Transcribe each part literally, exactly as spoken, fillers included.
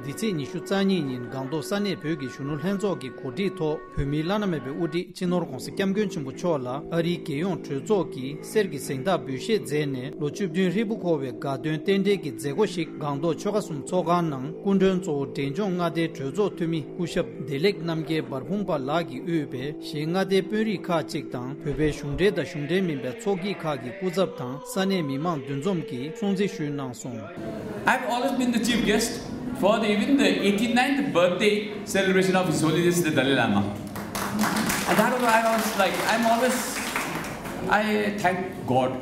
འདི་ཚེས་ཉི་ཤུ་རྩ་གཉིས་ཉིན་སྒང་ཏོག་ས་གནས་བོད་ཀྱི་གཞོན་ནུ་ལྷན་ཚོགས་ཀྱི་གོ་སྒྲིག་ཐོག་བོད་མིའི་བླ་ན་མེད་པའི་དབུ་ཁྲིད་སྤྱི་ནོར་༧གོང་ས་༧སྐྱབས་མགོན་ཆེན་པོ་མཆོག་ལ་ཨ་རིའི་རྒྱལ་ཡོངས་གྲོས་ཚོགས་ཀྱིས་གསེར་གྱི་གཟེངས་རྟགས་འབུལ་བཞེས་མཛད་ནས་ལོ་བཅུ་བདུན་ཧྲིལ་པོ་འཁོར་བའི་དགའ་སྟོན་རྟེན་འབྲེལ་གྱི་མཛད་སྒོ་ཞིག་སྒང་ཏོག་ཆོལ་ཁ་གསུམ་ཚོགས་ཁང་ནང་སྐུ་མགྲོན་གཙོ་བོ་འབྲས་ལྗོངས་མངའ་སྡེའི་གྲོས་ཚོགས་འཐུས་མི་སྐུ་ཞབས་བདེ་ལེགས་རྣམ་རྒྱལ་འབར་ཕུང་པ་ལགས་ཀྱིས་དབུས་པའི་གཞན་མངའ་སྡེའི་དཔོན་རིགས་ཁག་ཅིག་དང་བོད་པའི་གཞུང་འབྲེལ་དང་གཞུང་འབྲེལ་མིན་པའི་ཚོགས་སྐྱིད་ཁག་གི་སྐུ་ཚབ་དང་ས་གནས་མི་མང་འདུ་འཛོམས་ཀྱིས་སྲུང་བརྩི་ཞུས་གནང་སོང་། I've always been the chief guest for the, even the eighty-ninth birthday celebration of His Holiness the Dalai Lama. And that was, I was like, I'm always, I thank God.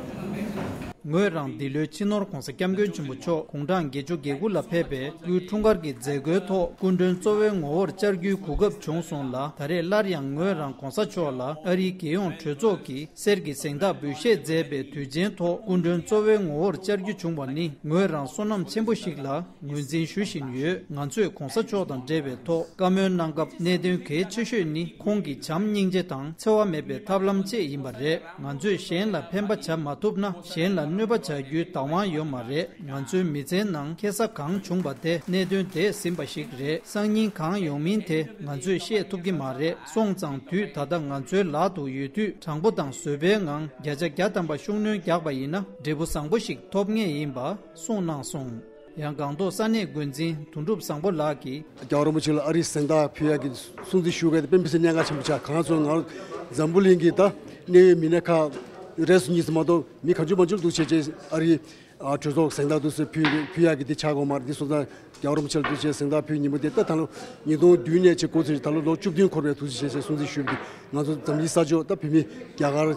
ངོས་རང་འདི་ལོའི་སྤྱི་ནོར་༧གོང་ས་༧སྐྱབས་མགོན་ཆེན་པོ་མཆོག་དགུང་གྲངས་བརྒྱད་ཅུ་གྱ་དགུ་ལ་ཕེབས་པའི་སྐུའི་འཁྲུངས་སྐར་གྱི་མཛད་སྒོའི་ཐོག་སྐུ་མགྲོན་གཙོ་བོའི་ངོ་བོར་བཅར་རྒྱུའི་གོ་སྐབས་བྱུང་སོང་ལ། ད་རེས་སླར་ཡང་ངོས་རང་༧གོང་ས་མཆོག་ལ་ཨ་རིའི་རྒྱལ་ཡོངས་གྲོས་ཚོགས་ཀྱིས་གསེར་གྱི་གཟེངས་རྟགས་འབུལ་བཞེས་མཛད་པའི་དུས་ཆེན་ཐོག་སྐུ་མགྲོན་གཙོ་བོའི་ངོ་བོར་བཅར་རྒྱུ་བྱུང་བ་ནི་ངོས་རང་བསོད་ནམས་ཆེན་པོ་ཞིག་ལ་ངོས་འཛིན་ཞུ་བཞིན་ཡོད། ང་ཚོས་༧གོང་ས་མཆོག་དང་འབྲེལ་བའི་ཐོག་བཀའ་མོལ་གནང་སྐབས་གནད་དོན་གལ་ཆེ་ཤོས་ནི་ཁོང་གི་བྱམས་སྙིང་རྗེ་དང་འཚེ་བ་མེད་པའི་ཐབས་ལམ་བཅས་ཡིན་པ་རེད། ང་ཚོས་གཞན་ལ་ཕན་པ་བྱ་མ་ཐུབ་ན་གཞན་ལ་གནོད་པ་བྱ་རྒྱུའི་བདག་དབང་ཡོད་མ་རེད། ང་ཚོའི་མི་ཚེའི་ནང་ཁེ་ས་གང་བྱུང་བ་དེ་གནད་དོན་དེས་ཟིན་པ་ཞིག་རེད། སང་ཉིན་གང་ཡོང་མིན་དེ་ང་ཚོས་ཤེས་ཐུབ་ཀྱི་མ་རེད། སོང་ཙང་དུས་ད་ལྟ་ང་ཚོའི་ལག་ཏུ་ཡོད་དུས་དྲང་པོ་དང་བཟོད་པའི་ངང་བརྒྱ་ཆ་བརྒྱ་ཐམ་པ་ཤུགས་སྣོན་རྒྱག་པ་ཡིན་ན་འབྲས་བུ་བཟང་པོ་ཞིག་ཐོབ་ངེས་ཡིན་པ་གསུངས་གནང་སོང་། ཡང་སྒང་ཏོག་ས་གནས་འགོ་འཛིན་དོན་གྲུབ་བཟང་པོ་ལགས་ཀྱིས། རྒྱལ་བ་རིན་པོ་ཆེ་ལ་ཨ་རིའི་གཟེངས་རྟགས་ཕུལ་ཡག་གི་སྲུང་བརྩི་ཞུ་མཁན་དེ་དཔེ་མི་སྲིད་གནད་འགག་ཆེན་པོ་ཆགས། གང་ཚོད་ང་རང་འཛམ་བུ་གླིང་གི་ད་གནད་ཡོད་མི་སྣ་ཁག་རེ་ཟུང་གཉིས་ཙམ་མ་གཏོགས་མི་གང་བྱུང་མང་བྱུང་འདུག་བྱས་རྗེས་ཨ་རིའི་ཨ་གྲོས་ཚོགས་གཟེངས་རྟགས་འདུག་སེ་ཕུལ་ཕུལ་ཡག་གི་དེ་ཆགས་དགོས་མ་རེད། འདི་སོང་ཙང་རྒྱལ་བ་རིན་པོ་ཆེ་ལ་འདུག་བྱས་གཟེངས་རྟགས་ཕུལ་ཉིན་མོ་དེ་ད་ད་ལོ་ཉིས་སྟོང་བདུན་ནས་བྱས་འགོ་ཚུགས་ད་ལོ་ལོ་བཅུ་བདུན་འཁོར་བའི་འདུག་བྱས་བྱས་སྲུང་བརྩི་ཞུས་པ་འདི་ང་ཚོ་འཛམ་གླིང་ས་ཕྱོགས་ད་བོད་མི་རྒྱ་གར་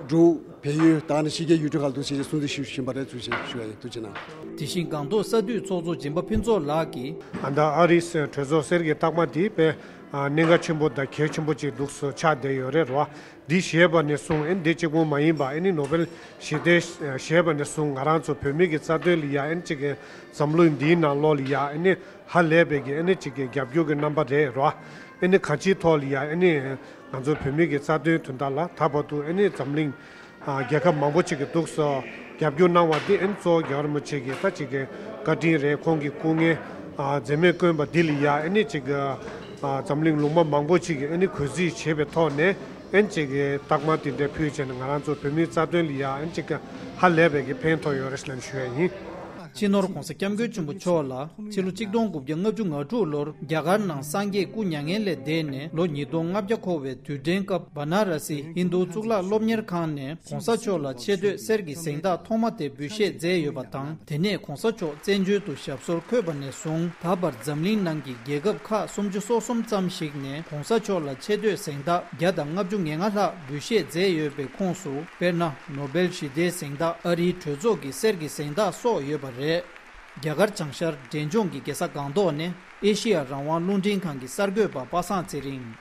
འབྲུག་བལ་ཡུལ་ད་ནི་ཕྱི་རྒྱལ་ཡུལ་གྲུ་ཁག་ལ་འདུག་བྱས་བྱས་སྲུང་བརྩི་ཞུ་བཞིན་པ་རེད། ཚུལ་བཞིན་ཞུ་ཡ་ཡིན། ཐུགས་རྗེ་གནང་། དེ་བཞིན་སྒང་ཏོག་ས་འཐུས་ཚོགས་གཙོ་སྦྱིན་པ་ཕུན་ཚོགས་ལགས་ཀྱིས། ཨ་ད་ཨ་རིའི་གྲོས་ཚོགས་གསེར་གྱི་རྟགས་མ་འདི་དཔེ་གནད་འགག་ཆེན་པོ་དང་གལ་ཆེན་པོ་ཅིག་འདུག་སེ་ཆགས་བསྡད་ཡོད་རེད་རོ། འདི་བཞེས་པ་ནས་བཟུང་ཨེ་འདི་གཅིག་པུ་མ་ཡིན་པ་ཨེ་ནི་ནོ་བེལ་ཞི་བདེ་བཞེས་པ་ནས་བཟུང་ང་རང་ཚོ་བོད་མི་གི་རྩ་དོན་ལ་ཡ་ཨེ་ནི་གཅིག་གི་འཛམ་གླིང་འདིའི་ནང་ལོགས་ལ་ཡ་ཨེ་ནི་ཧ་ལས་པའི་གི་ཨེ་ནི་གཅིག་གི་རྒྱབ་སྐྱོར་གི་རྣམ་པ་རེད་རོ། ཨེ་ནི་གང་ཅིའི་ཐོག་ལ་ཡ་ཨེ་ནི་ང་ཚོ་བོད་མི་གི་རྩ་དོན་དོན་དག་ལ་ད་བར་དུ་ཨེ་ནི་འཛམ་གླིང་ཨ་རྒྱལ་ཁབ་མང་པོ་ཅིག་གིས་འདུག་སེ་རྒྱབ་སྐྱོར་གནང་བ་འདི་ཨེ་ནི་གཙོ་བོ་རྒྱལ་བ་རིན་པོ་ཆེ་གི་ད་ཅིག་གི་བཀའ་དྲིན་རེད། ཁོང་གི་སྐུ་ངལ་ཨ་འཛེམས་མེད་བསྐོན་པ་འདི་ལ་ཡ་ཨེ་ནི་ཅིག་གི་ཨ་འཛམ་གླིང་ལུང་པ་མང་པོ་ཅིག་གིས་ཨེ་ནི་གུས་བརྩི་བྱེད་པའི་ཐོག་ནས་ཨེ་ནི་ཅིག་གི་རྟགས་མ་འདི་འདྲ་ཕུལ་བྱས་ནས་ང་རང་ཚོ་བོད་མིའི་རྩ་དོན་ལ་ཡ་ཨེ་ནི་ཅིག་གི་ཧ་ལས་པའི་གི་ཕན་ཐོགས་ཡོད་རེད་ཟེར་ནས་ཞུ་ཡ་ཡིན། སྤྱི་ནོར་༧གོང་ས་༧སྐྱབས་མགོན་ཆེན་པོ་མཆོག་ལ་ཕྱི་ལོ་གཅིག་སྟོང་དགུ་བརྒྱ་ལྔ་བཅུ་ང་དྲུག་ལོར་རྒྱ་གར་ནང་སངས་རྒྱས་སྐུ་མྱ་ངན་ལས་འདས་ནས་ལོ་ཉིས་སྟོང་ལྔ་བརྒྱ་འཁོར་བའི་དུས་དྲན་སྐབས་བ་ན་ར་སི་ཧིན་རྡུ་གཙུག་ལག་སློབ་གཉེར་ཁང་ནས་༧གོང་ས་མཆོག་ལ་ཆེ་བསྟོད་གསེར་གྱི་གཟེངས་རྟགས་ཐོག་མ་དེ་འབུལ་བཞེས་མཛད་ཡོད་པ་དང་། དེ་ནས་༧གོང་ས་མཆོག་བཙན་བྱོལ་དུ་ཞབས་སོར་འཁོད་པ་ནས་བཟུང་ད་བར་འཛམ་གླིང་ནང་གི་རྒྱལ་ཁབ་ཁག་སུམ་ཅུ་སོ་གསུམ་ཙམ་ཞིག་ནས་༧གོང་ས་མཆོག་ལ་ཆེ་བསྟོད་གཟེངས་རྟགས་བརྒྱ་དང་ལྔ་བཅུ་ང་ལྔ་ལྷག་འབུལ་བཞེས་མཛད་ཡོད་པའི་ཁོངས་སུ། དཔེར་ན། ནོ་བེལ་ཞི་བདེའི་གཟེངས་རྟགས། ཨ་རིའི་གྲོས་ཚོགས་ཀྱི་གསེར་གྱི་གཟེངས་རྟགས་སོགས་ཡོད་པ་རེད། རྒྱ་གར་བྱང་ཤར་འབྲས་ལྗོངས་ཀྱི་རྒྱལ་ས་སྒང་ཏོག་ནས་ཨེ་ཤེ་ཡ་རང་དབང་རླུང་འཕྲིན་ཁང་གི་གསར་འགོད་པ་པ་སངས་ཚེ་རིང་།